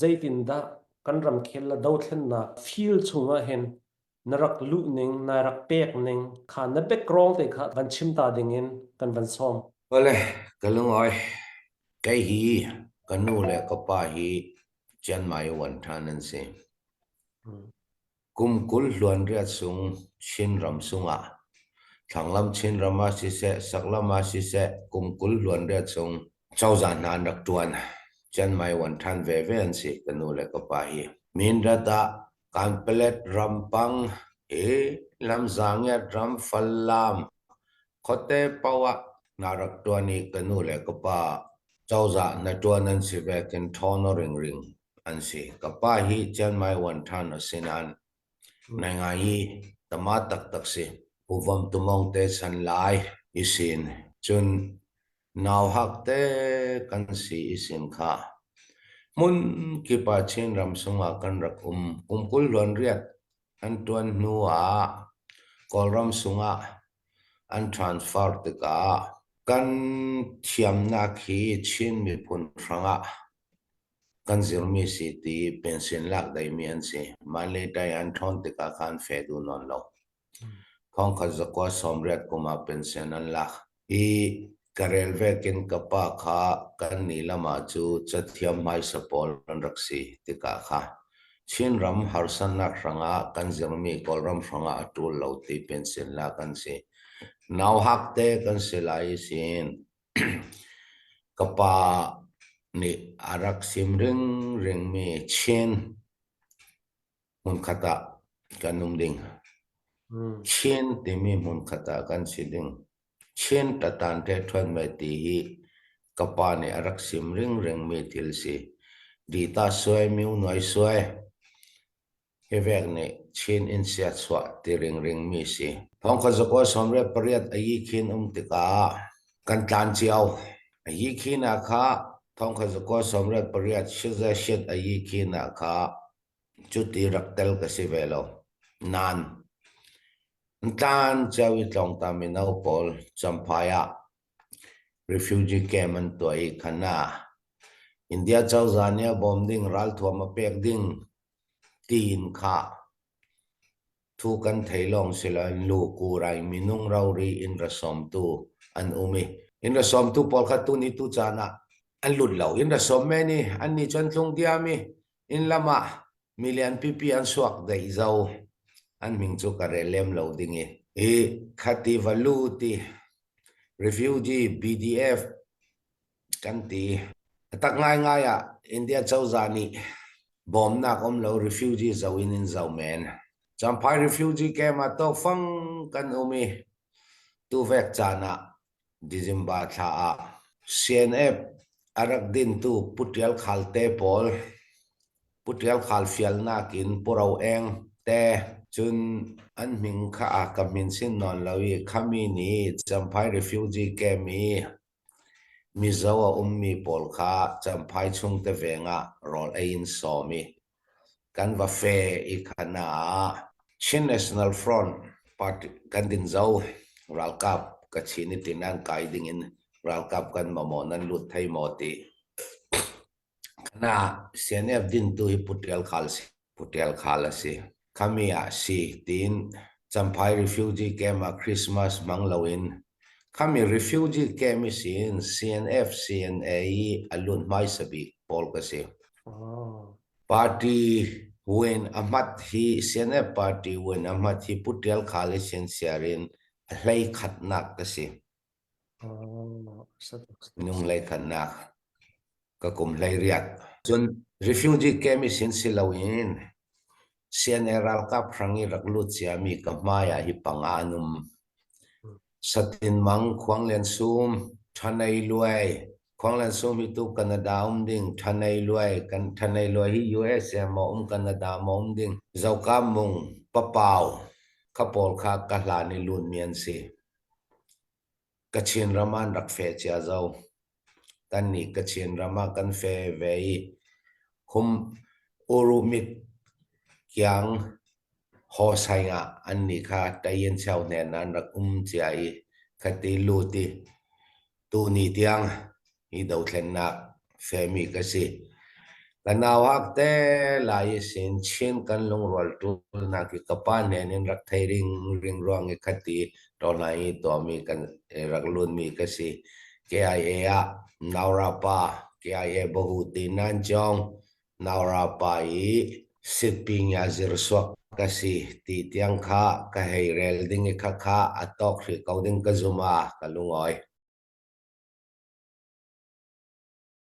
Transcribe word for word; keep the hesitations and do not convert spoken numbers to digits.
zeitindah kan ramkhel la dothlenna field chungah hin na rak luh ning, na rak pek ning kha na background te kha van chim ta dingin kan van sawm. Awle, ka lungawi. Kei hi ka nu le ka pa hi Chiang Mai Wanthan an si. Hmm. Kum kul hluan riat sung Chin ram sungah, thlanglam Chin ram a siseh, saklam a siseh, kum kul hluan riat sung cozah hna an rak ṭuan. Chiang Mai Wanthan veve an si ka nu le ka pa hi. Mindat ah, Kanpalet ram pang, hi Lamzangiat ram, Falam, khuate paoh ah hna rak ṭuan i ka nu le ka pa cozah hnaṭuan an si vekin ṭhawn aw ringring an si. Ka pa hi Chiang Mai Wanthan a si nain, hmm, naingai hi tama taktak si. Huvam tumawngte san lai i sin. Cun nauhakte kan si i sin kha. Hmun kip ah Chin ram sungah kan rak um. Kum kul hluan riat an ṭuan hnu ah Kawlram sungah an transfer tikah kan thiamnak hi Chin miphun hrangah kan zirmi si ti pension lak daimi an si. Manlei tai an ṭhawn tikah khan feh duh nawn lo. Thawngkhat zakua sawmriat kum ah pension an lak. I ka rel vekin ka pa kha kannih lamah cu cathiam hmaisa pawl an rak si tikah kha Chin ram harsatnak hrangah kan zirmi Kawlram hrangah a ṭul lo ti pension lak an si. Nauhakte kan si lai ihsin ka pa nih a rak sim ringringmi Chin hmunkhat ah kan um ding. Hmm. Chin timi hmunkhat ah kan si ding. Chin tatan ṭheh ṭhuan meh ti hi ka pa nih a rak sim ringringmi thil si. Dita suai, miunuai suai. Hi vek nih Chin in siatsuah ti ringringmi si. Thawngkhat zakua sawmriat pariat a yi khin um tikah kan tlan cio. A yi khin ah kha, thawngkhat zakua sawmriat pariat, shit za shit a yi khin ah kha, cuti rak tel ka si ve lo. Nan. An tlan cio i tlawngta mino pawl Champhai ah refugee camp an tuah i khan ah India cozah nih a bawm ding, ralthuam a pek ding tiin kha thu kan thei lawng si lo in, lu kurai minung rori in ra sawmtu an um i, in ra sawmtu pawl kha tuni tu caan ah an lut lo. In ra sawm men i, annih cu an tlung diam i, in lamah milian pipi an suak daih zo. An hming cu ka rel lem lo ding i, i khati va lut i, refugee, B D F kan ti. A tak ngaingai ah India cozah nih bawmnak um lo, refugee zo in in zo men. Champhai refugee camp ah tawkfang kan um i, tu vek caan ah December thla ah C N F a rak dintu Pu Ṭial Khal te pawl, Pu Ṭial Khal fialnak in Pu Ro Eng te, cun an hming kha a ka hmin sin nawn lo i, khami nih Champhai refugee camp i Mizo a ummi pawl kha Champhai chung te veng ah rawl ei in sawm i, kan va feh i khan ah Chin National Front Party kan din zo, ralkap Kachin i tin an kai ding in ralkap kan mamawh, nan lut thei maw ti. Khan ah C N F dintu hi Pu Ṭial Khal si, Pu Ṭial Khal a si. Khami ah si tiin Champhai refugee camp ah Christmas hmang lo in, khami refugee camp ihsin C N F, C N A i a lut hmaisa bik pawl ka si. Oh. Party win a hmat hi, C N F party win a hmat hi Pu Ṭial Khal ihsin siar in a hleikhatnak ka si. Oh, sa-, nung hleikhatnak ka kum hleiriat. Cun refugee camp ihsin si loin C N A ralkap hrang i rak lut ciami ka hmai ah hi panga an um. Satinmang, Khuangliansum, Ṭhanei Luai. Khuangliansum hi tu Canada um ding, Ṭhanei Luai, kan Ṭhanei Luai hi U S A maw um, Canada maw um ding. Zokam Mung, Papau, kha pawl kha ka hlan i lunmi an si. Kachin ram ah an rak feh cia zo. Kannih Kachin ram ah kan feh ve i, khum Urumit kiang Hawsaing ah annih kha Tayin Chau hnen an rak um cia i, khati lut i, tuni tiang i dothlennak fehmi ka si. Ka nauhakte lai ihsin Chin kan lungrual tul nak hi ka pa hnenin rak thei ringring ruangin kha ti, tua lai hi tua mi kan, eh, rak lun mi ka si. K I A ah naurapa, K I A bahu ti nan ciang naurapa i sitpi ngia zirsuak ka si ti tiang kha ka hei rel ding i kha kha a tawk hrih ko ding ka zum a ka lungawi.